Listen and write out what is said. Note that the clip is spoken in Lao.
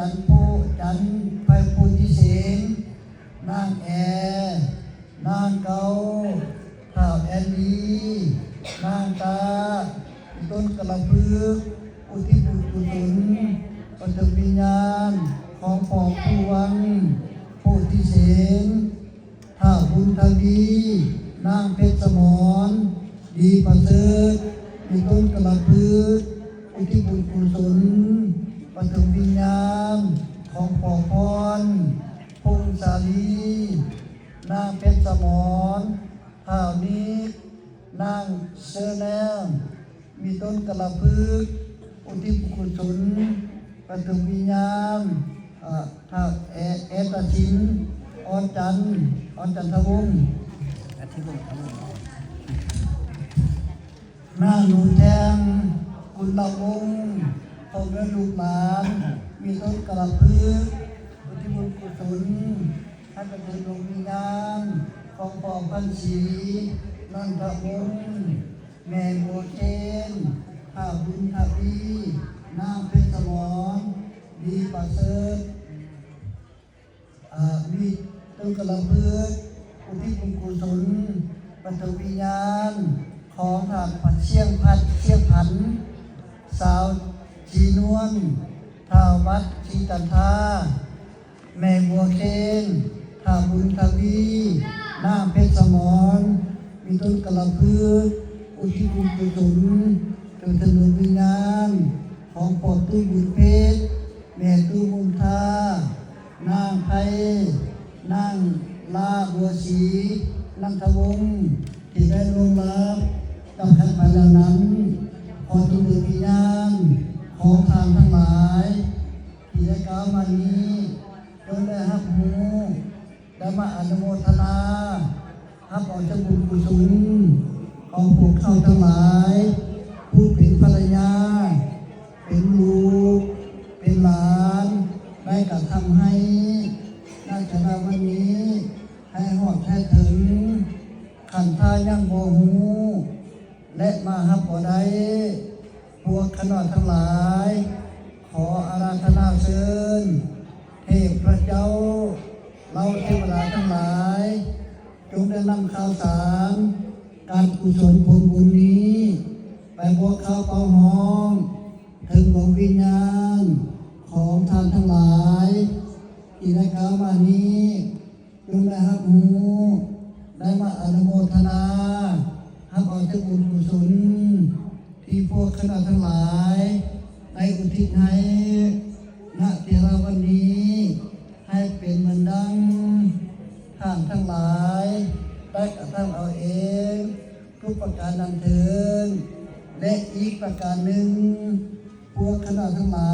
ຈັນ ໂພ ຈັນ ໄພພູທິເສນ, ນາງແອ, ນາງເກົາ, ທ້າວແອນດີ, ນາງຕາ, ຕົ້ນກະລະພຶກ, ອຸທິດບຸນກຸສົນປະເຖິງວິນຍານຂອງພໍ່ຜູ້ວັງ ໂພທິເສນ, ທ້າວບຸນທະວີ, ນາງເພັດສະໝອນ ດີປະເສີດ, ມີຕົ້ນກະລະພຶກ, ອຸທິດບຸນກຸສົນປະເຖິງວິນຍານຂອງພໍ່ພອນ ພົງສາລີ, ນາງເພັດສະໝອນ, ທ້າວນິກ, ນາງເຊີແນມ, ມີຕົ້ນກະລະພຶກ, ອຸທິດບຸນກຸສົນປະເຖິງວິນຍານ ອາ ທ້າວແອ ແອຕາຊິນ ອອນຈັນ ອອນຈັນທະວົງ, ນາງໜູແທງ ກຸນລະວົງ, ພໍ່ແມ່ລູກຫຼານ ມີຕົ້ນກະລະພຶກ, ອຸທິດບຸນກຸສົນໃຫ້ປະເຖິງດວງວິນຍານຂອງພໍ່ພັນສີ ນັນທະວົງ, ແມ່ບົວເຄນ, ທ້າວບຸນທະວີ, ນາງເພັດສະໝອນ ດີປະເສີດ, ອາ ມີຕົ້ນກະລະພຶກ, ອຸທິດບຸນກຸສົນປະເຖິງວິນຍານຂອງທ່ານພັດ ຊຽງພັດ ຊຽງພັນ, ສາວສີນວນ, ທ້າວວັດ ສີຈັນທາ, ແມ່ບົວເຄນ, ທ້າວບຸນທະວີ, ນາງເພັດສະໝອນ, ມີຕົ້ນກະລະພຶກ, ອຸທິດບຸນກຸສົນເຖິງດວງວິນຍານຂອງພໍ່ຕູ້ບຸນເພັດ, ແມ່ຕູ້ມຸນທາ, ນາງໄພ, ນາງລາບົວສີ ນັນທະວົງ ທີ່ໄດ້ລ່ວງລັບກັບກັນໄປແລ້ວນັ້ນ, ຂໍຈົ່ງເປັນວິນຍານຂອງທ່ານທັງຫຼາຍ ທີ່ໄດ້ກ່າວມານີ້ ຈົ່ງໄດ້ຮັບຮູ້ ແລະ ມາອະນຸໂມທະນາ ຮັບເອົາຈາກບຸນກຸສົນຂອງພວກເຮົາທັງຫຼາຍ ຜູ້ເປັນພັນລະຍາ, ເປັນລູກ, ເປັນຫຼານ ໄດ້ກະທຳໃຫ້ ນະ ເຈົ້ານະ ວັນນີ້ ໃຫ້ຮອດໃຫ້ເຖິງ ຄັນຖ້າຍັງບໍ່ຮູ້ ແລະ ມາຮັບບໍ່ໄດ້, ພວກຂ້ານ້ອຍທັງຫຼາຍ ຂໍອາລາທະນາເຊີນ ເທບພະເຈົ້າ ເຫຼົ່າເທວະດາທັງຫຼາຍ ຈົ່ງໄດ້ນຳຂ່າວສານການກຸສົນຜົນບຸນນີ້ ໄປບອກຂ່າວເປົ່າຮ້ອງເຖິງດວງວິນຍານຂອງທ່ານທັງຫຼາຍ ທີ່ໄດ້ກ່າວມານີ້ ຈົ່ງໄດ້ຮັບຮູ້ ໄດ້ມາອະນຸໂມທະນາ ຮັບເອົາຈາກບຸນກຸສົນ ທີ່ພວກຂ້ານ້ອຍທັງຫຼາຍ ໄດ້ອຸທິດໃຫ້ ນະ ເທລະວັນນີ້ ໃຫ້ເປັນເໝືອນດັ່ງ ທ່ານທັງຫຼາຍ ໄດ້ກະທຳເອົາເອງ ທຸກປະການນັ້ນເທີນ ແລະ ອີກປະການໜຶ່ງ ພວກຂ້ານ້ອຍທັງຫຼາຍ